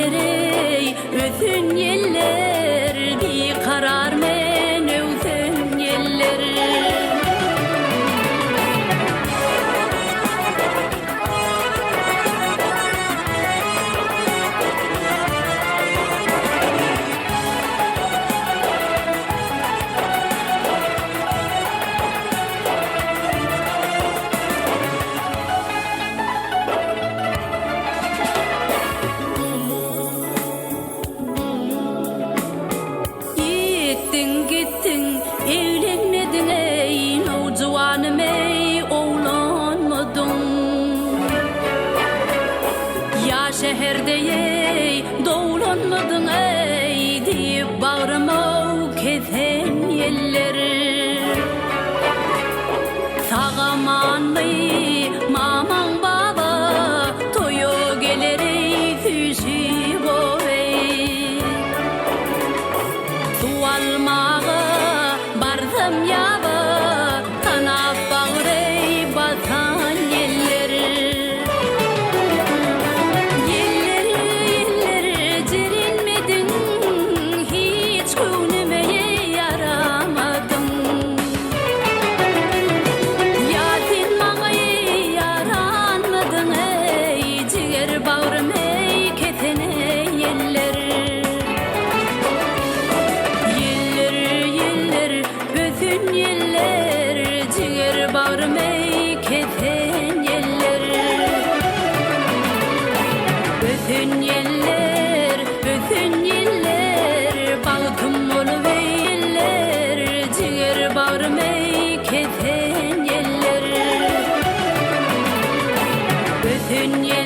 Ýeller eý, ösen ýeller, Bikarar men öwsen ýeller. Gitdiň, gitdiň, eglenmediň eý, nowjuwanym eý, owlanmadyň. Ýa şäherde eý, dowlanmadyň eý, diýip bagryma-ow kesen ýeller. Sag-amanmy, mamaň baba, toýa geler eý, süýşüp-ow eý. Suw almaga barsam ýaba, tanap bagry basan ýeller. Ýeller, ýeller, jerinmediň, hiç göwnüme ýaramadyň. Ýa sen maňa ýaranmydyň, eý, jiger bagrym, eý, kesene ýeller. Ýeller, ýeller, ösen ýeller, jiger bagrym, eý, kesen ýeller. Ösen ýeller, ösen ýeller, bagtym bolup eýler, jiger bagrym eý, kesen ýeller. Ösen.